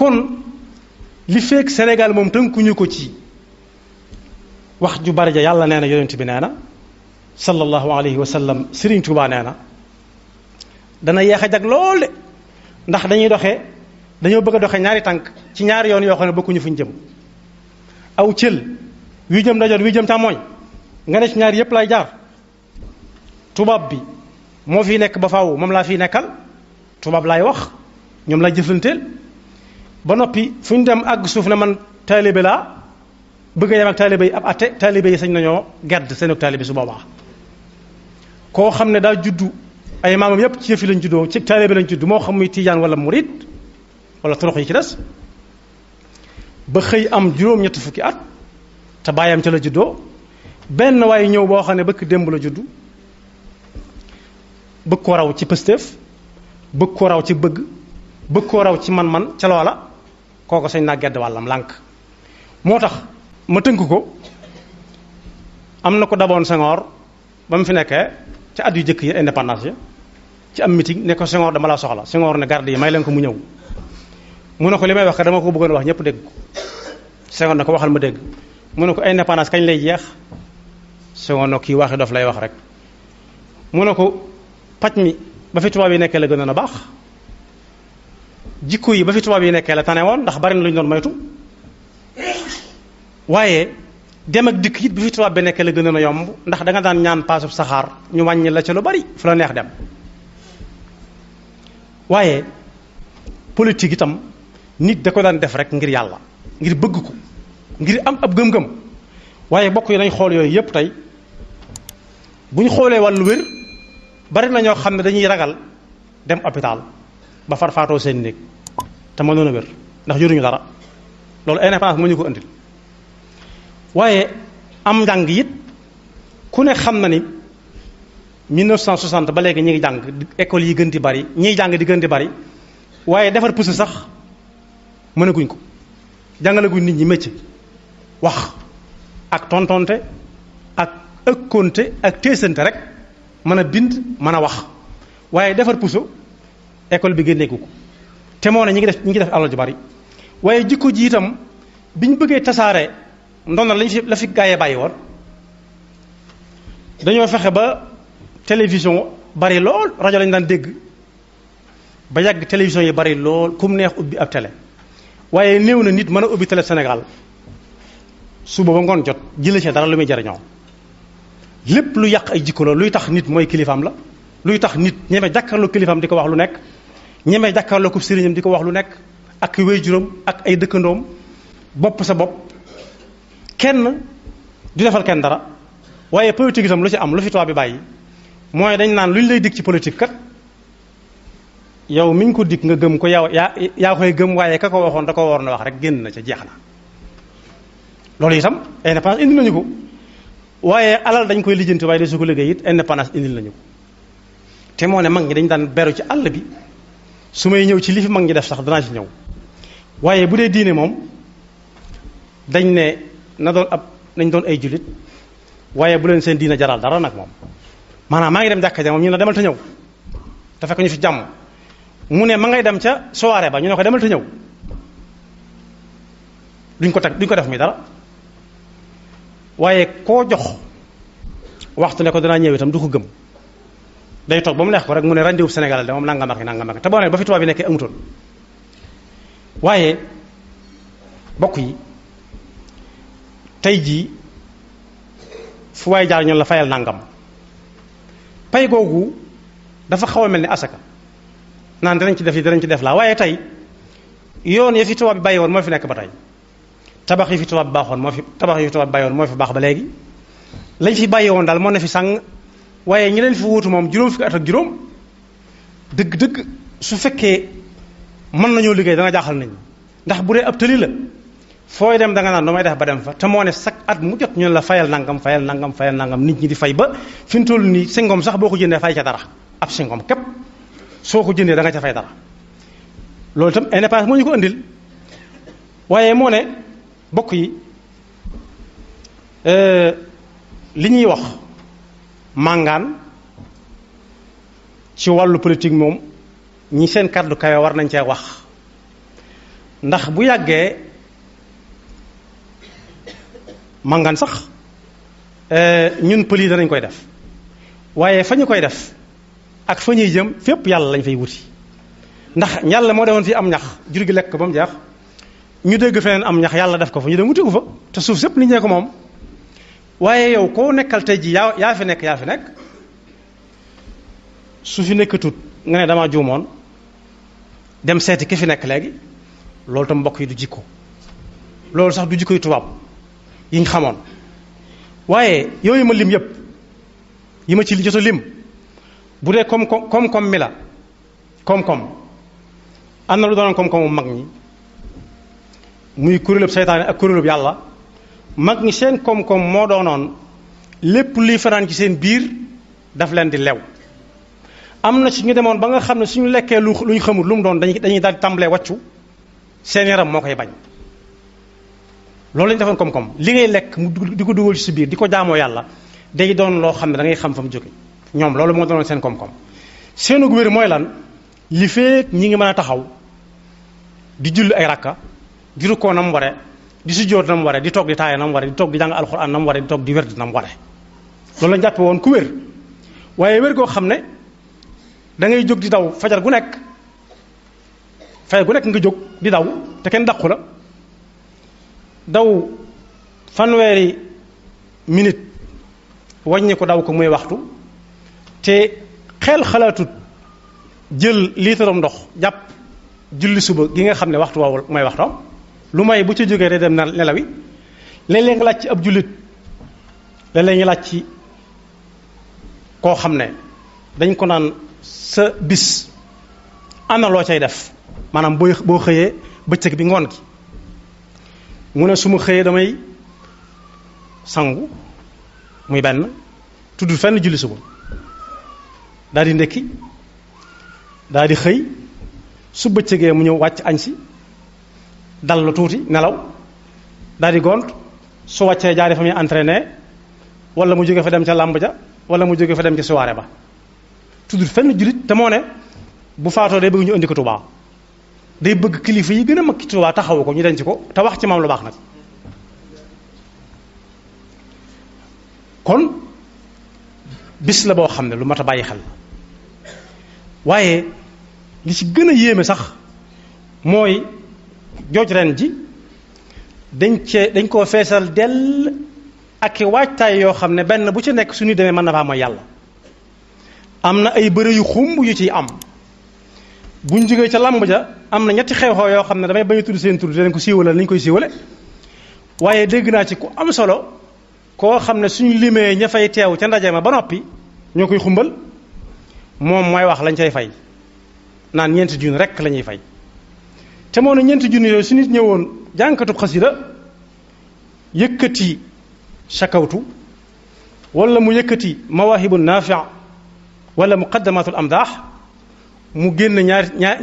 kon li fekk Sénégal moom tënkuñu ko ci wax ju bari ja yàlla nee na yonent bi nee na sallallahu alayhi wa sallam Serigne Touba nee na dana yeex a jag lool de ndax dañoo bëgg a doxe ñaari tànk ci ñaari yoon yoo xam ne bokkuñu fuñ jëm aw cël wi jëm ndajoor wi jëm càmmooñ nga ne ci ñaari yépp lay jaar tubaab bi moo fi nekk ba faaw moom laa fiy nekkal tubaab laay wax ñoom lay jëflanteel ba noppi fu ñu dem àgg suuf ne man taalibe laa bëgg a yem ak taalibe yi ab atte taalibe yi sañ nañoo gedd seen ak taalibe su boobaa koo xam ne daa juddu ay maamam yépp ci yëfi lañ juddoo ci taalibe lañ juddu moo xam muy tiijaan wala murit wala torox yi ci des ba xëy am juróom-ñetti fukki at te bàyyam ca la juddoo benn waaye ñëw boo xam ne bëkk démb la juddu bëgg ko raw ci pëstéef bëgg ko raw ci bëgg ko raw ci man-man ca loola kooko sañ naa gedd wàllam lànk moo tax ma tënk ko am na ko daboon Senghor ba mu fi nekkee ca at yu jëkk yi indépendance ya ci am meeting ne ko Senghor dama la soxla Senghor ne garde yi may leen ko mu ñëw mu ne ko li may wax ka dama ko bëggoon wax ñëpp dégg ko Senghor ne ko waxal ma dégg mu ne ko indépendance kañ lay jeex Senghor ne kii waxi dof lay wax rek mu ne ko paj mi ba fi tubaab yi nekkee la gënoon a baax jikko yi ba fi tubaab yi nekkee la tane woon ndax bari na lu ñu doon moytu waaye dem ak dikk it bi fi tubaab bi nekkee la gënoon a yomb ndax da nga daan ñaan paasub saxaar ñu wàññi la ca lu bari fu la neex dem waaye politique itam nit da ko daan def rek ngir yàlla ngir bëgg ko ngir am ab gëm-gëm waaye bokk yi nañ xool yooyu yépp tey bu ñu xoolee wàllu wér bari na ñoo xam ne dañuy ragal dem hôpital ba far faatoo seen néeg te mënoon a wér ndax yoruñu dara loolu indépendance moo ñu ko indil waaye am njàng it ku ne xam na ni 1960 ba léegi ñi ngi jàng école yi gën di bari ñiy jàng di gën di bari waaye defar puso sax mënaguñ ko jàngalaguñ nit ñi métier wax ak tontonte ak ëkkonte ak téesante rek mën a bind mën a wax waaye defar puso école bi génneeku ko te moo ne ñi ngi def alal ju bari waaye jikko ji itam bi ñu bëggee tasaare ndona la fi gaayee bàyyi woon dañoo fexe ba télévision bari lool rajo lañu daan dégg ba yàgg télévision yi bari lool kum neex ubbi ab télé waaye néew na nit mën a ubbi télé Sénégal suba ba ngoon jot jëlee ci dara lu muy jariñoo lépp lu yàq ay jikko la luy tax nit mooy kilifaam la luy tax nit ñeme jàkkaarloo kilifaam di ko wax lu nekk ñeme jàkkaarloo ko sëriñam di ko wax lu nekk ak waajuram ak ay dëkkandoom bopp sa bopp kenn du defal kenn dara waaye politique itam lu ci am lu fi tubaab bi bàyyi mooy dañ naan lu ñu lay dig ci politique kat yow mi ñu ko dig nga gëm ko yow yaa koy gëm waaye ka ko waxoon da ko waroon a wax rek génn na ca jeex na loolu itam indépendance indil nañu ko waaye alal dañ koy lijjanti waaye da su ko liggéey it indépendance indil nañu ko te moo ne mag ñi dañ daan beru ci àll bi su may ñëw ci li fi mag ñi def sax danaa ci ñëw waaye bu dee diine moom dañ ne nañ doon ay jullit waaye bu leen seen diine jaral dara nag moom maanaam maa ngi dem jàkka ja moom ñu ne demal te ñëw te fekk ñu fi jàmm mu ne ma ngay dem ca soirée ba ñu ne ko demal te ñëw duñ ko def mi dara waaye koo jox waxtu ne ko danaa ñëw itam du ko gëm day toog ba mu neex ko rek mu ne rendez-vous Sénégal de moom nangam ak te boo ne ba fi tubaab bi nekkee amutoon waaye bokk yi tey jii fu waay jaar ñoom la fayal nangam pay googu dafa xaw a mel ni asaka naan danañ ci def yi danañ ci def laa waaye tey yoon ya fi tubaab bi bàyyi woon moo fi nekk ba tey tabax yi fi tubaab bi baaxoon moo fi bàyyi woon moo fi baax ba léegi lañ fi bàyyi woon daal moo ne fi sàng waaye ñi leen fi wuutu moom juróom fukki at ak juróom dëgg-dëgg su fekkee mën nañoo liggéey dana jaaxal nañ ndax bu dee ab tëli la fooy dem da nga naan damay def ba dem fa te moo ne chaque at mu jot ñu la fayal nangam nit ñi di fay ba fi mu toll nii singom sax boo ko jëndee fay ca dara ab singom képp soo ko jëndee da nga ca fay dara loolu itam indépendance moo ñu ko andil waaye moo ne bokk yi li ñuy wax màngaan ci wàllu politique moom ñi seen kàddu kawe war nañ cee wax ndax bu yàggee mangan sax ñun pël yi danañ koy def waaye fa ñu koy def ak fa ñuy jëm fépp yàlla lañ fay wuti ndax yàlla moo defoon fii am ñax jur gi lekk ko ba mu jeex ñu dégg feneen am ñax yàlla def ko fa ñu dem wuti ko fa te suuf sépp nit ñee ko moom waaye yow koo nekkal tey ji yaa fi nekk su fi nekkatut nga ne damaa juumoon dem seeti ki fi nekk léegi loolu tam mbokk yi du jikko loolu sax du jikko yu tubaab yi ñu xamoon waaye yooyu ma lim yépp yi ma ci jot a lim bu dee koom-koom mi la koom-koom am na lu doonoon koom-koomu mag ñi muy kuréelub seytaane ak kuréelub yàlla mag ñi seen koom-koom moo doonoon lépp luy fanaan ci seen biir daf leen di lew am na ci ñu demoon ba nga xam ne suñu lekkee lu ñu xamul lu mu doon dañuy daal di tàmbalee wàccu seen yaram moo koy bañ loolu lañu defoon koom-koom li ngay lekk mu di ko dugal ci si biir di ko jaamoo yàlla day doon loo xam ne da ngay xam fa mu jóge ñoom loolu moo doonoon seen koom-koom seenu wér mooy lan li feek ñi ngi mën a taxaw di julli ay rakka di rukkoo na mu ware di sujjóot na mu ware di toog di taaya na mu ware di toog di jàng alxuraan na mu ware di toog di wér na mu ware loolu lañu jàppe woon ku wér waaye wér goo xam ne da ngay jóg di daw fajar gu nekk nga jóg di daw te kenn dàqu la daw fanweeri minute wàññi ko daw ko muy waxtu te xel xalaatut jël liitaram ndox jàpp julli suba gi nga xam ne waxtu woowu mooy waxtoom lu may bu ca jógee day dem nelawi léeg-léeg nga laaj ci ab jullit léeg-léeg nga laaj ci koo xam ne dañ ko naan sa bis ana loo cay def maanaam boo xëyee bëccëg bi ngoon gi mu ne su ma xëyee damay sangu muy benn tudd fenn julli suba daal di ndekki daal di xëy su bëccëgee mu ñëw wàcc añ si dal lu tuuti nelaw daal di gont su wàccee jaari fa muy entraîné wala mu jóge fa dem ca làmb ja wala mu jóge fa dem ca soirée ba tudd fenn jullit te moo ne bu faatoo day bëgg ñu indi ko Tuubaa day bëgg kilifa yi gën a mag ci Tuubaa taxawu ko ñu denc ko te wax ci moom lu baax nag kon bis la boo xam ne lu mat a bàyyi xel waaye li ci gën a yéeme sax mooy jooj ren ji dañ koo feesal dell ak waajtaay yoo xam ne benn bu ci nekk suñu demee mën na faa mooy yàlla am na ay bëre yu xumb yu ciy am buñ jógee ca làmb ja am na ñetti xew-xew yoo xam ne damay bañ a tudd seen tur dinañ ko siiwalal nañ koy siiwale waaye dégg naa ci ku am solo koo xam ne suñu limee ña fay teew ca ndaje ma ba noppi ñoo koy xumbal moom mooy wax lañ cay fay naan ñeenti junni rekk la ñuy fay te moo ne ñeenti junni yooyu su nit ñëwoon jànkatub xasida yëkkati shakawtu wala mu yëkkati mawaahibu naafi' wala muqaddamatul amdaax mu génn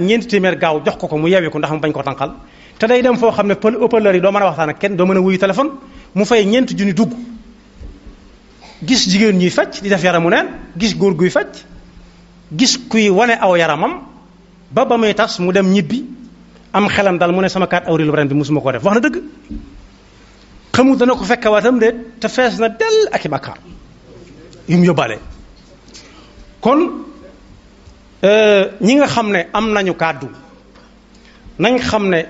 ñeenti téeméer gaaw jox ko mu yewi ko ndax mu bañ ko tànqal te day dem foo xam ne ëppaleur yi doo mën a waxtaan ak kenn doo mën a wuyu téléphone mu fay ñeenti junni dugg gis jigéen ñuy fecc di def yaramu neen gis góor guy fecc gis kuy wane aw yaramam ba muy tas mu dem ñibbi am xelam dal mu ne sama 4 avril ren bi musuma koo def wax na dëgg xamul dana ko fekk waatam de te fees na dell ak i bàkkaar yu mu yóbbaale kon ñi nga xam ne am nañu kàddu nañ xam ne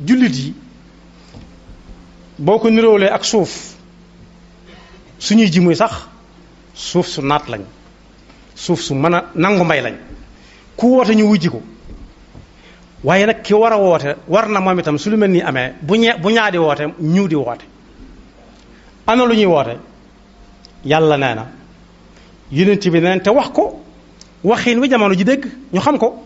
jullit yi boo ko niróolee ak suuf suñuy ji muy sax suuf su naat lañ suuf su mën a nangu mbay lañ ku woote ñu wujji ko waaye nag ki war a woote war na moom itam su lu mel nii amee bu ñaa di woote ñu di woote ana lu ñuy woote yàlla nee na yonent bi neen te wax ko waxin wi jamono ji dégg ñu xam ko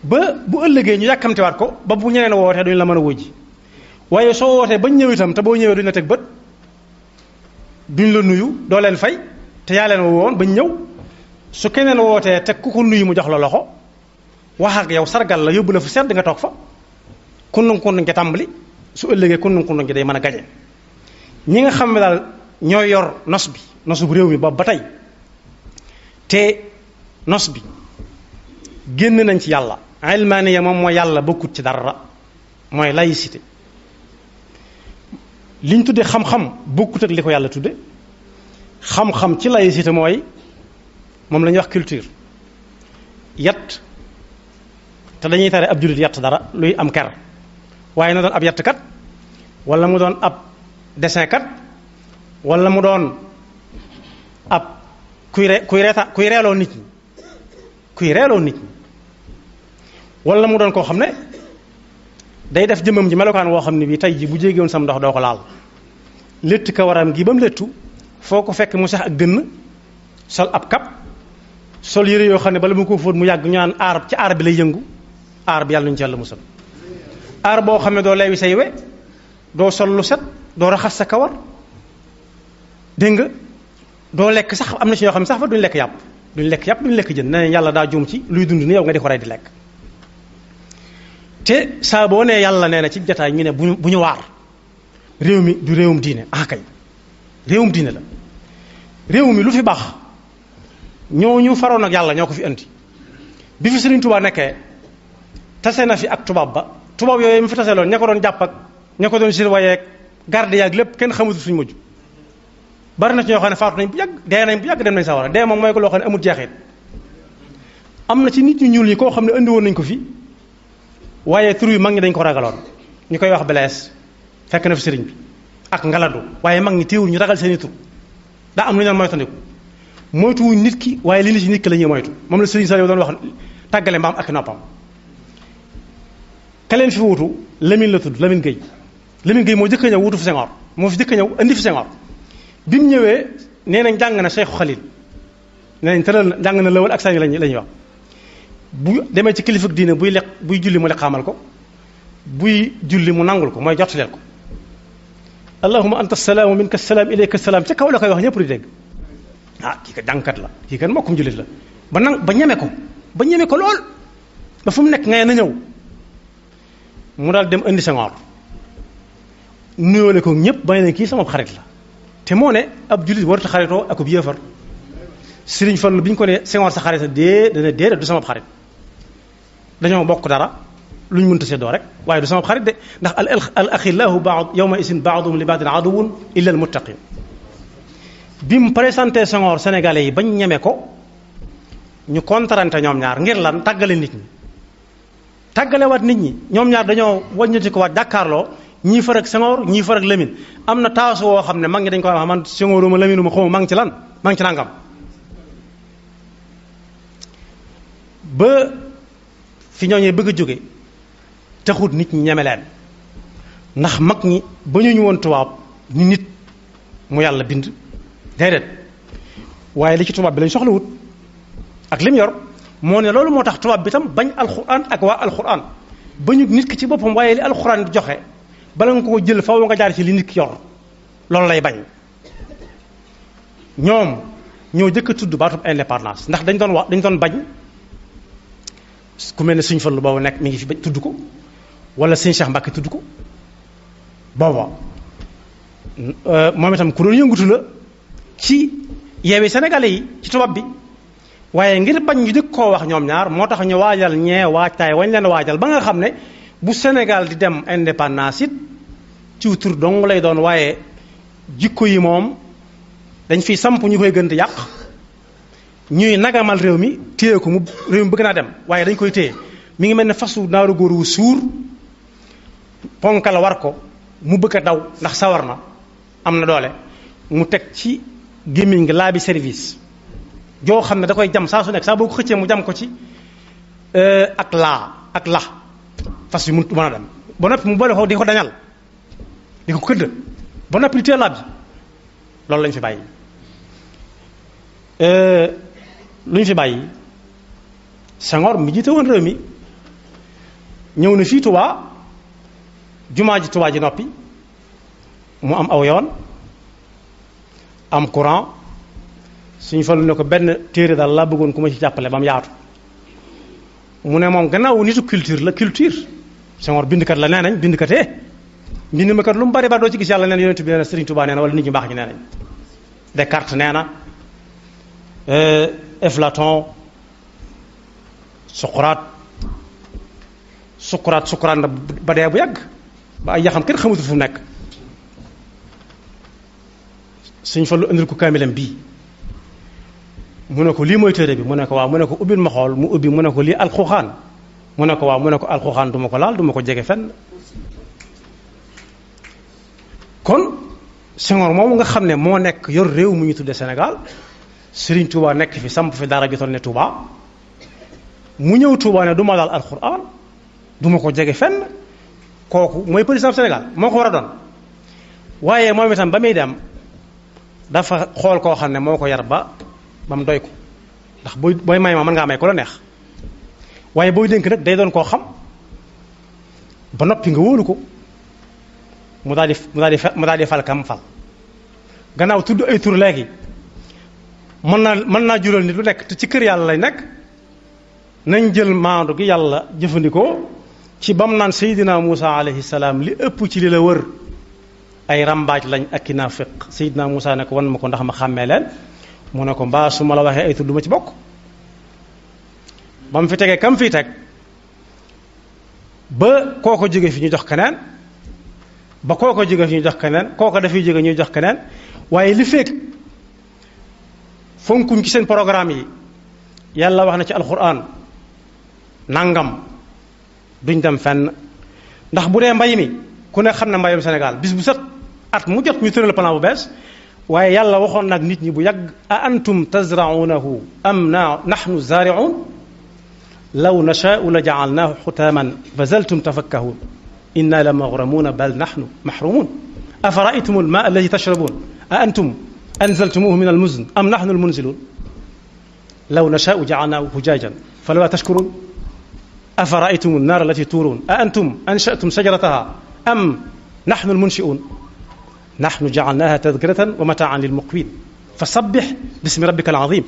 ba bu ëllëgee ñu yàkkamtiwaat ko ba bu ñeneen wootee duñu la mën a wujji waaye soo wootee bañ ñëw itam te boo ñëwee duñ la teg bët duñ la nuyu doo leen fay te yaa leen woon bañ ñëw su keneen wootee te ku ko nuyu mu jox la loxo wax ak yow sargal la yóbbu la fu sedd nga toog fa kundung kundung ci tàmbali su ëllëgee kundung kundung ci day mën a gaje ñi nga xam ne daal ñooy yor nosu bu réew mi boobu ba tey te nos bi génn nañ ci yàlla ilmaaniya moom mooy yàlla bokkut ci dara mooy laïcité. liñ tudde xam-xam bokkut ak li ko yàlla tudde. xam-xam ci laïcité mooy moom la ñuy wax culture. yat te dañuy tere ab jullit yatt dara luy am ker waaye na doon ab yattkat wala mu doon ab dessin kat wala mu doon ab kuy reeloo nit ñi wala mu doon koo xam ne day def jëmmam ji melokaan woo xam ne bii tey ji bu jéegoon sam ndox doo ko laal létt ka waram gi ba mu léttu foo ko fekk mu sax ak gënn sol ab kap sol yére yoo xam ne bala mu ko fóot mu yàgg ñu naan aar ci aar bi lay yëngu aar bi yàlla ñu ci yàlla musal aar boo xam ne doo leewi say we doo sol lu set doo raxas sa kawar dégg nga doo lekk sax am na ci ñoo xam ne sax fa duñ lekk yàpp duñ lekk jën nee yàlla daa juum ci luy dund ni yow nga di ko rey di lekk. te saa boo nee yàlla nee na ci jataay ñu ne bu ñu waar réew mi du réewum diine kay réewum diine la réew mi lu fi baax ñooñu faroon ak yàlla ñoo ko fi andi bi fi Sëriñ Tuubaa nekkee tase na fi ak tubaab ba tubaab yooyu mu fi tase loon ña ko doon jàpp ak ña ko doon surveiller ak garde yaag lépp kenn xamutu suñu mujj bari na ci ñoo xam ne faatu nañ bu yàgg dee nañ bu yàgg dem nañ sawara dee moom mooy ko loo xam ne amul jeexit. am na ci nit ñu ñuul ñi koo xam ne andi woon nañ ko fi waaye tur yi mag ñi dañ ko ragaloon ñu koy wax belees fekk na fi sëriñ bi ak ngalandu waaye mag ñi téewul ñu ragal seeni tur daa am lu ñu doon moytandiku moytuwuñ nit ki waaye li ni ci nit ki la ñuy moytu moom la sëriñ Saliou doon wax tàggale mbaam ak noppam. ka leen fi wutu Lamine la tudd Lamine Gueye moo jëkk a ñëw wutu fi Senghor moo fi jëkk a ñëw indi fi Senghor bi mu ñëwee nee nañ jàng na Cheikh Khalil nee nañ tëral jàng na lawal ak sànni lañuy wax bu demee ci kilifa diine buy julli mu xamal ko buy julli mu nangul ko mooy jottaleel ko allahumma anta salaamu minka salaam ilayka salaam ca kaw la koy wax ñëpp di dégg kii ka jàngkat la kii kan mbokkum jullit la ba ñeme ko lool ba fu mu nekk ngay na ñëw mu daal dem indi Senghor nuyoole ko ñëpp ba ne kii sama xarit la te moo ne ab jullit warut a xaritoo ak ab yéefar Sëriñ Fallu bi ñu ko ne Senghor sa xarit dana déedéet du sama xarit dañoo bokk dara lu ñu mënta séddoo rek waaye du sama xarit de ndax al axillahu yawma isin baaduhum li baadin aduwwun illa al muttaqin bi mu présenté Senghor sénégalais yi bañ ñeme ko ñu kontarante ñoom ñaar ngir lan tàggale nit ñi tàggalewaat nit ñi ñoom ñaar dañoo wàññati ko waat jàkkaarloo ñii far ak Senghor ñii far ak Lamine am na taasu woo xam ne mag ñi dañ ko wax man Senghoruma Laminuma xaw ma ngi ci lan maa ngi ci nangam ba fi ñooñee bëgg a jóge taxut nit ñi ñeme leen ndax mag ñi ba ñu woon tubaab ni nit mu yàlla bind déedéet waaye li ci tubaab bi lañ soxlawut ak lim yor moo ne loolu moo tax tubaab bi tam bañ alxuraan ak waa alxuraan bañu nit ki ci boppam waaye li alxuraan di joxe bala nga ko jël faaw nga jaar ci li nit ki yor loolu lay bañ ñoom ñoo jëkk a tudd baatub indépendance ndax dañ doon bañ ku mel ne Sëñ Fallu boobu nekk mi ngi fi ba tudd ko wala Sëñ Cheikh Mbacke tudd ko booba moom itam ku doon yëngutu la ci yeewi sénégalais yi ci tubaab bi waaye ngir bañ ñu dëkk koo wax ñoom ñaar moo tax ñu waajal waajtaay wañ leen waajal ba nga xam ne bu Sénégal di dem indépendance it ci tur dong lay doon waaye jikko yi moom dañ fiy samp ñu koy gën di yàq ñuy nagamal réew mi téye ko mu réew mi bëgg naa dem waaye dañ koy téye mi ngi mel ne fasu naaru góor wu suur ponkal war ko mu bëgg a daw ndax sawar na am na doole mu teg ci gémmiñ nga laa bi service joo xam ne da koy jam saa su nekk saa boo ko xëccee mu jam ko ci ak la fas yi mu mën a dem ba noppi mu boole ko di ko dañal di ko këdd ba noppi di teel laab bi loolu lañ fi bàyyi lu ñu fi bàyyi Senghor mi jiite woon réew mi ñëw na fii Touba jumaa ji Touba ji noppi mu am aw yoon am courant suñu Fallu ne ko benn téere daal laa bëggoon ku ma ci jàppale ba mu yaatu mu ne moom gannaaw nitu culture la culture Senghor bindkat la nee nañ bindkatee mbind ma kat lu mu bari ba doo ci gis yàlla neen yonent bi nee na Sëriñ Touba nee na wala nit ñu baax ñi nee nañ Descartes nee na Platon Socrate sukuraat na ba dee bu yàgg ba ay yaxam kenn xamutul fu mu nekk suñ fa lu indil ko kaamilam bii mu ne ko lii mooy téere bi mu ne ko waaw mu ne ko ubbil ma xool mu ubbi mu ne ko lii alxuraan mu ne ko waaw mu ne ko alxuraan du ma ko laal du ma ko jege fenn. kon Senghor moomu nga xam ne moo nekk yor réew mu ñu tudde Sénégal Serigne Touba nekk fi samp fi dara jotoon ne Touba mu ñëw Touba ne du ma laal alxuraan du ma ko jege fenn kooku mooy président Sénégal moo ko war a doon waaye moom itam ba muy dem dafa xool koo xam ne moo ko yar ba mu doy ko ndax booy may ma mën ngaa may ko la neex waaye booy dénk nag day doon koo xam ba noppi nga wóolu ko mu daal di fal kam fal gannaaw tudd ay tur léegi mën naa jural nit lu nekk te ci kër yàlla lay nekk nañ jël maandu gi yàlla jëfandikoo ci bam naan Seydina Muusa alayhi salaam li ëpp ci li la wër ay rambaaj lañ ak i naafiq Seydina Muusa ne ko wan ma ko ndax ma xàmmee leen mu ne ko mbaa su ma la waxee ay tur du ma ci bokk ba mu fi tegee kam fii teg ba kooko jóge fi ñu jox keneen ba kooko jóge fi ñu jox keneen kooko dafay jóge ñuy jox keneen waaye li fekk fonkuñ ci seen programme yi yàlla wax na ci alxuraan nangam duñ dem fenn ndax bu dee mbay mi ku ne xam ne mbayum Sénégal bis bu set at mu jot ñu tëral plan bu bees waaye yàlla waxoon nag nit ñi bu yàgg a antum tazra'unahu am nahnu zari'un law nashaa'u la ja'alnahu xutaaman fa zaltum tafakkahun inna la maghramuuna bal nahnu mahrumun afara'aytum al-maa'a alladi tashrabun a antum anzaltumuhu min al-muzn am nahnu al-munzilun law nashaa'u ja'alnahu hujaajan falawlaa tashkurun afara'aytum an-naara allati tuurun a antum ansha'tum shajarataha am nahnu al-munshi'un nahnu ja'alnaha tadhkiratan wa mataa'an lil-muqwin fasabbih bismi rabbika al-'azim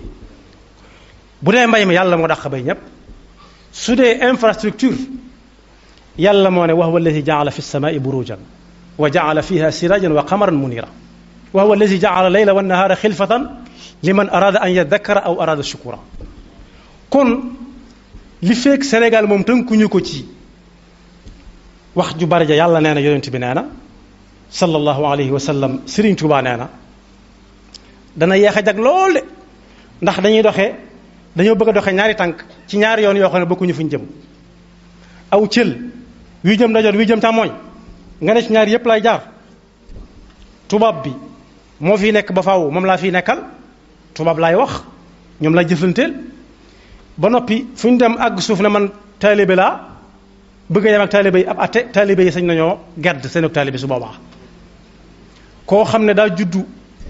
bu dee mbay mi yàlla moo dàq bay ñëpp su dee infrastructure yàlla moo ne wa huwa alladi ja'ala fi as-samaa'i burujan wa ja'ala fiha sirajan wa qamaran munira wa huwa alladi ja'ala layla wan nahaara xilfatan liman arada an yadhakkara aw arada shukura kon li fekk Sénégal moom tënkuñu ko ci wax ju bari ja yàlla nee na yonent bi nee na sallallahu alayhi wa sallam Serigne Touba nee na dana yeex a jag lool de ndax dañoo bëgg a doxee ñaari tànk ci ñaari yoon yoo xam ne bokkuñu fuñ jëm aw cël wii jëm ndajoor wii jëm càmmooñ nga ne ci ñaari yépp lay jaar tubaab bi moo fi nekk ba faaw moom laa fiy nekkal tubaab laay wax ñoom lay jëflanteel ba noppi fu ñu dem àgg suuf ne man taalibe laa bëgg a yem ak taalibe yi ab atte taalibe yi sañ nañoo gedd seen ak taalibe su boobaa koo xam ne daa juddu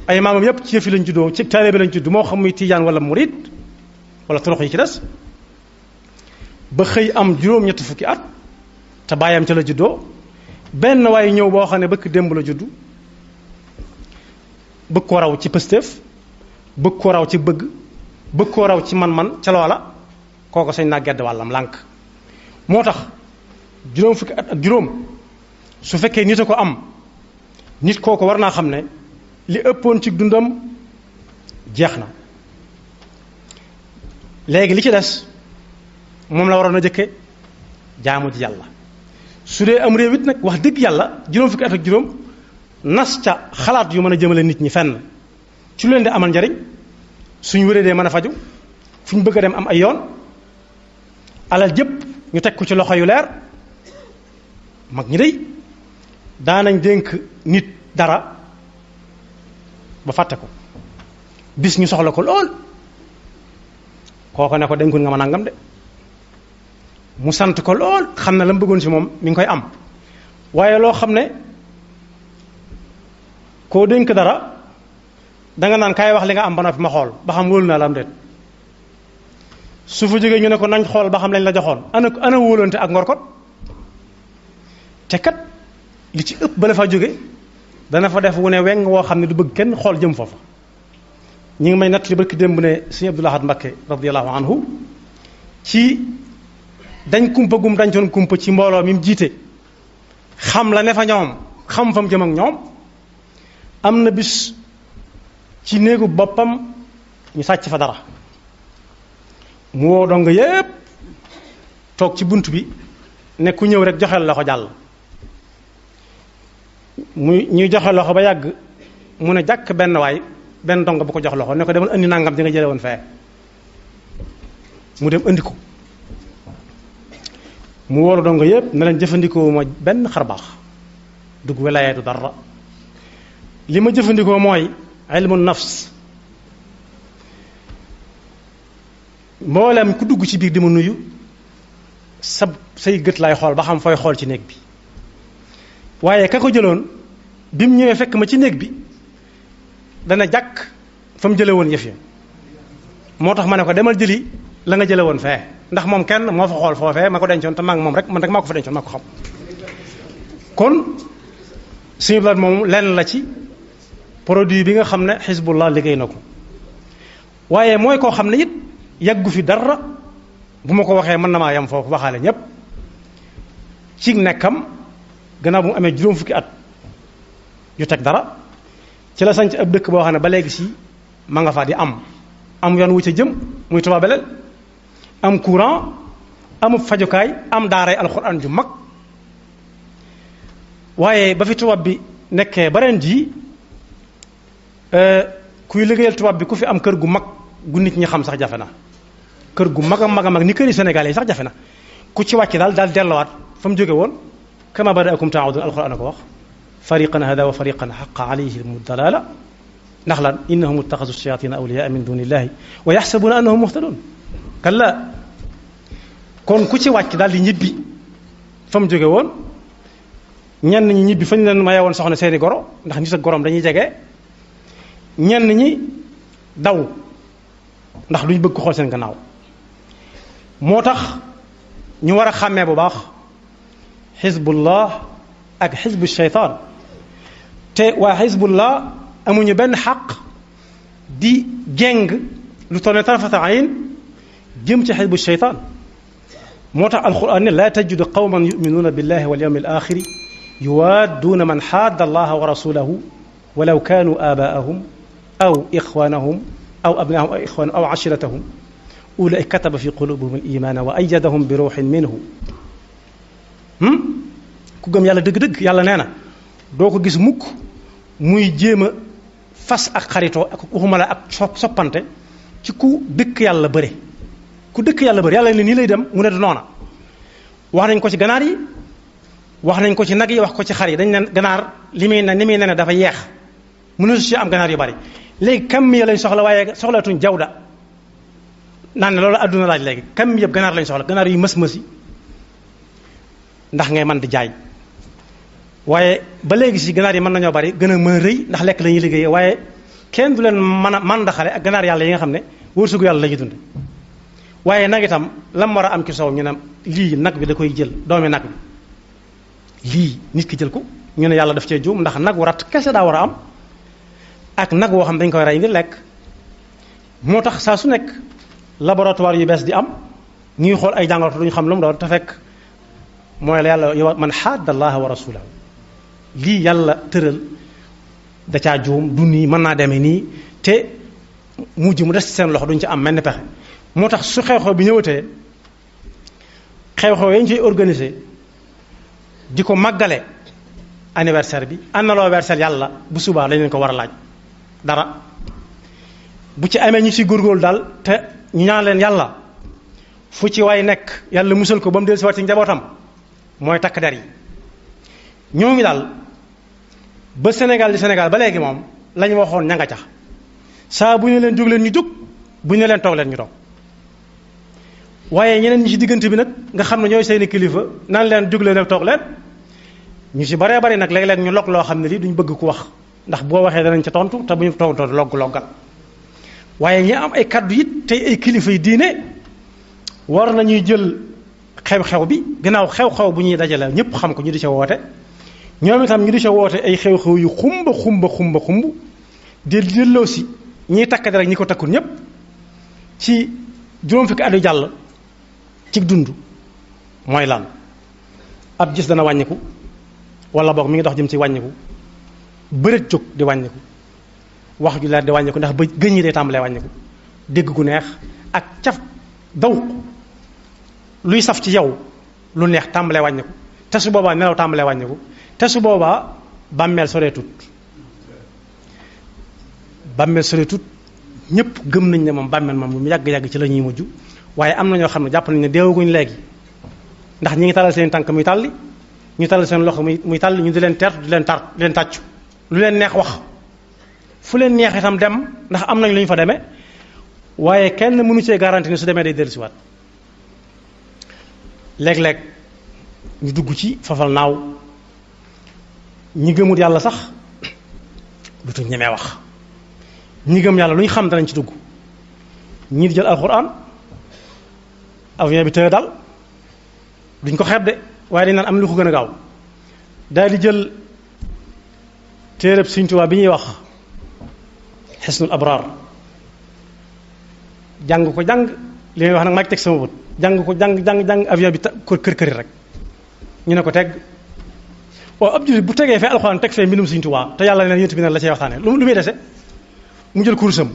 ay maamam yépp ci yëfi lañ juddoo ci taalibe lañ juddu moo xam muy tijaan wala murid wala torox yi ci des ba xëy am juróom-ñetti fukki at te bàyyam ca la juddoo benn waaye ñëw boo xam ne bëgg démb la juddu bëgg ko raw ci pëstéef bëgg ko raw ci bëgg ko raw ci man-man ca loola kooko sañ naa gedd wàllam lànk moo tax juróom fukki at ak juróom su fekkee nit a ko am nit kooko war naa xam ne li ëppoon ci dundam jeex na léegi li ci des moom la waroon a jëkke jaamu ji yàlla su dee am réew it nag wax dëgg yàlla juróom fukki at ak juróom nas ca xalaat yu mën a jëmale nit ñi fenn ci lu leen di amal njariñ suñ wéree dee mën a faju fu ñu bëgg a dem am ay yoon alal jëpp ñu teg ko ci loxo yu leer mag ñi day daanañ dénk nit dara ba fàtte ko bis ñu soxla ko lool kooko ne ko dénkul nga ma nangam de mu sant ko lool xam ne la mu bëggoon ci moom mi ngi koy am waaye loo xam ne koo dénk dara danga naan kaay wax li nga am ba noppi ma xool ba xam wóolu naa la am déet su fa jógee ñu ne ko nañ xool ba xam lañ la joxoon ana wóolante ak ngor kot te kat li ci ëpp bala faa jóge dana fa def wu ne weng woo xam ne du bëgg kenn xool jëm foofa ñi ngi may natt li barki démb ne Sëriñ Abdul Ahad Mbakke radiyallahu anhu ci dañ kumpa gum dañcoon kumpa ci mbooloo mi mu jiite xam la ne fa ñoom xam fa mu jëm ak ñoom am na bis ci néegu boppam ñu sàcc fa dara mu woo dong yépp toog ci bunt bi ne ku ñëw rek joxeel loxo jàll muy ñuy joxe loxo ba yàgg mu ne jàkk benn waay benn dong bu ko jox loxo ne ko demal indi nangam di nga jële woon fee mu dem indi ko mu wóolu dong yépp ne leen jëfandikoo ma benn xarbaax dugg wilaaya du dara li ma jëfandikoo mooy ilmu nafs mboolem ku dugg ci biir di ma nuyu say gët lay xool ba xam fooy xool ci néeg bi waaye ka ko jëloon bi mu ñëwee fekk ma ci néeg bi dana jàkk fa mu jële woon yëf yi moo tax ma ne ko demal jëli la nga jële woon fee ndax moom kenn moo fa xool foofee ma ko dencoon te maa ngi moom rek man rek maa ko fa dencoon maa ko xam kon suñu bilaat moom lenn la ci produit bi nga xam ne Hizbullah liggéey na ko waaye mooy koo xam ne it yàggu fi dara bu ma ko waxee mën na maa yem foofu waxaale ñépp ci nekkam gannaaw bu mu amee juróom fukki at yu teg dara ci la sanc ab dëkk boo xam ne ba léegi si ma nga fa di am yoon wu ca jëm muy Touba Belel am courant amub fajukaay am daaray alxuraan ju mag waaye ba fi tubaab bi nekkee bareen ji kuy liggéeyal tubaab bi ku fi am kër gu mag gu nit ñi xam sax jafe na kër gu mag a mag a mag ni këri Sénégal yi sax jafe na ku ci wàcc daal delluwaat fa mu jóge woon kama badaakum ta'uudun alxuraan a ko wax fariqan hada wa fariqan xaqa alayhim dalala ndax lan innahum ittaxasu shayatina awliyaa min dunillahi wa yaxsabuna annahum muhtadun kalla kon ku ci wàcc daal di ñibbi fa mu jóge woon ñenn ñi ñibbi fañ leen maye woon soxna seeni goro ndax nit ak gorom dañuy jege ñenn ñi daw ndax duñ bëgg ko xool seen gannaaw moo tax ñu war a xàmmee bu baax xizbullah ak xizbu shaytaan te waa xizbullah amuñu benn xaq di jeng lu toll ne tarfata ayn jëm ci xizbu shaytaan moo tax alquran ne laa tajidu qawman yuminuuna billahi wal yawmi al axiri yuwaadduuna man xaadda allaha wa rasulahu walaw kaanu aabaahum aw ixwaanahum aw abnaahum aw ixwaanahum aw ashiratahum ulaika kataba fi qulubihim al imaana wa ayyadahum bi ruuxin minhu ku gëm yàlla dëgg-dëgg yàlla nee na doo ko gis mukk muy jéem a fas ak xaritoo ak waxuma la ak soppante ci ku dëkk yàlla bëre ku dëkk yàlla bëre yàlla ne nii lay dem mu ne du noona wax nañ ko ci ganaar yi wax nañ ko ci nag yi wax ko ci xar yi dañ ne ganaar li muy ne dafa yeex mu ne su ci am ganaar yu bari léegi kam mi lañ soxla waaye soxlatuñ jawda naan ne loolu adduna laaj léegi kam yëpp ganaar lañ soxla ganaar yu mës-mës yi ndax ngay mën di jaay waaye ba léegi si ganaar yi mën nañoo bari gën a mën a rëy ndax lekk la ñuy liggéeyee waaye kenn du leen mën a màndaxale ak ganaar yàlla yi nga xam ne wërsëgu yàlla la ñuy dund waaye nag itam lam war a am ci soow ñu ne lii nag bi da koy jël doomi nag bi lii nit ki jël ko ñu ne yàlla daf cee juum ndax nag wu rat kese daa war a am ak nag woo xam dañ koy rey ngir lekk moo tax saa su nekk laboratoire yu bees di am ñuy xool ay jàngoro duñu xam lu mu doon te fekk mooy la yàlla yow man xaadda allaha wa rasulahu lii yàlla tëral da caa juum du nii mën naa demee nii te mujj mu des ci seen loxo duñ ci am menn pexe moo tax su xew-xew bi ñëwatee xew-xew yañ ciy organiser di ko màggale anniversaire bi ana loo wersel yàlla bu subaa lañ leen ko war a laaj dara bu ci amee ñu ci góorgóorlu daal te ñu ñaan leen yàlla fu ci waay nekk yàlla musal ko ba mu del si waat ci njabootam mooy takk der yi ñoo ngi daal ba Sénégal di Sénégal ba léegi moom la ñu waxoon ña nga ca saa bu ñu leen jóg leen ñu jóg bu ñu leen toog leen ñu toog waaye ñeneen ñi ci diggante bi nag nga xam ne ñooy seeni kilifa naan leen jóg leen ak toog leen ñu ci baree bari nag léeg-léeg ñu log loo xam ne lii duñ bëgg ku wax ndax boo waxee danañ ca tontu te bu ñu tontu loggal waaye ñi am ay kaddu it tey ay kilifa yi diine war nañuy jël xew-xew bi gannaaw xew-xew bu ñuy dajale ñëpp xam ko ñu di ca woote ñoom itam ñu di ca woote ay xew-xew yu xumb di delloo si ñiy takk rek ñi ko takkul ñëpp ci juróom fukki at yu jàll ci dund mooy lan ab gis dana wàññiku wala boog mi ngi dox jëm ci wàññiku bëreet jóg di wàññiku wax ju leer di wàññiku ndax ba gëñ yi day tàmbalee wàññiku dégg gu neex ak caf daw luy saf ci yow lu neex tàmbalee wàññiku te su boobaa nelaw tàmbalee wàññiku te su boobaa bàmmeel soreetut bàmmeel soreetut ñëpp gëm nañ ne moom bàmmeel moom mu yàgg-yàgg ci la ñuy mujj waaye am na ñoo xam ne jàpp nañ ne deewaguñ léegi ndax ñi ngi talal seen tànk muy tàlli ñu talal seen loxo muy tàlli ñu di leen teertu di leen tàccu lu leen neex wax fu leen neex itam dem ndax am nañ lu ñu fa demee waaye kenn mënu cee garanti ne su demee day dellusiwaat léeg-léeg ñu dugg ci fafal naaw ñi gëmut yàlla sax dutuñ ñemee wax ñi gëm yàlla lu ñu xam danañ ci dugg ñii di jël alxuraan avion bi tëye dal duñ ko xeeb de waaye dañ naan am lu ko gën a gaaw daal di jël téereb Sëriñ Tuubaa bi ñuy wax Hisnul Abraar jàng ko jàng li may wax nag maa ngi teg sama bët jàng ko jàng avion bi kër këri rek ñu ne ko teg waaw ab jullit bu tegee fee alxuraan teg fee mbindum Sëriñ Tuubaa te yàlla neen yént bi nag la cay waxtaane lu muy dese mu jël kursam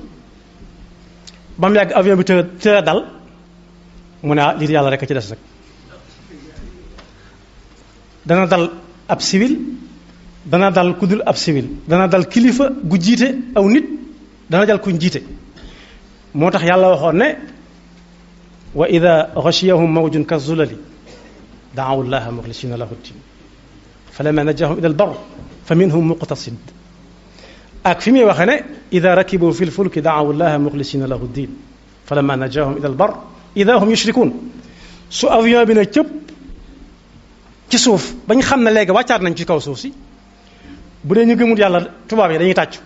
ba mu yàgg avion bi te dal mu ne lii yàlla rek a ci des rek dana dal ab civil dana dal ku dul ab civil dana dal kilifa gu jiite aw nit dana dal kuñ jiite moo tax yàlla waxoon ne wa ida ghashiyahum mawjun ka zulali daawu llaha muxlisina lahu ddin falamma najahum ila albar fa minhum muqtasid ak fi muy waxee ne ida rakibu fi lfulki daawu llaha muxlisina lahu ddin falamma najahum ila albar ida hum yushrikun su avion bi na cëpp ci suuf ba ñu xam ne léegi wàccaat nañ ci kaw suuf si bu dee ñu gëmul yàlla tubaab yi dañuy tàccu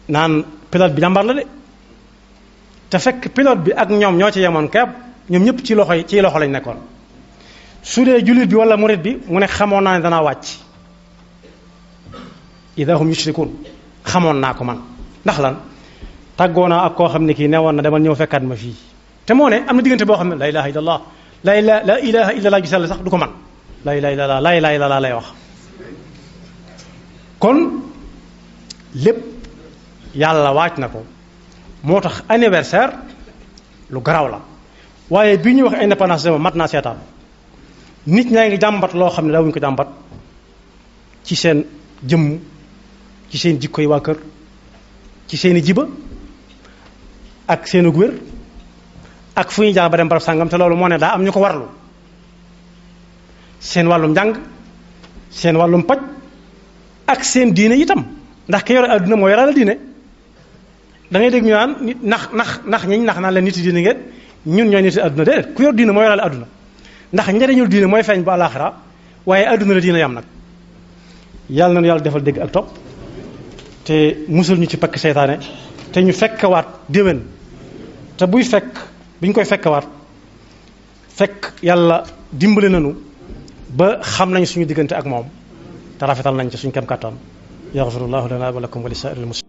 naan pilote bi jàmbar la de te fekk pilote bi ak ñoom ñoo ci yemoon keeb ñoom ñëpp ci loxo lañ nekkoon su dee jullit bi wala murit bi mu ne xamoon naa ne danaa wàcc ida hum yushrikun xamoon naa ko man ndax lan tàggoo naa ak koo xam ne kii newoon na demal ñëw fekkaat ma fii te moo ne am na diggante boo xam ne la ilaha illallah la ilaha illallah gisal sax du ko man la ilaha illallah lay wax kon lépp yàlla waaj na ko moo tax anniversaire lu garaw la waaye bi ñuy wax indépendance dama mat naa seetaan nit ñaa ngi jàmbat loo xam ne daawuñu ko jàmbat ci seen jëmm ci seen jikko yi waa kër ci seeni jiba ak seeni wér ak fu ñuy jaar ba dem barab sàngam te loolu moo ne daa am ñu ko warlu seen wàllum njàng seen wàllum paj ak seen diine itam ndax ki yore adduna moo yore la diine da ngay dégg ñu naan nit nax ñiñ nax naan leen nit diine ngeen ñun ñooy nit adduna déedéet ku yor diine moo yore la adduna ndax njëriñul diine mooy feeñ ba àllaaxira waaye adduna la diine yam nag yàlla nañu yàlla defal dégg ak topp te musul ñu ci pakk seytaane te ñu fekkawaat déwén te buy buñ koy fekkawaat fekk yàlla dimbali nañu ba xam nañ suñu diggante ak moom te rafetal nañ ci suñu kem kàttan yaxfirullahu lana wa lakum wa li saa'iril muslimin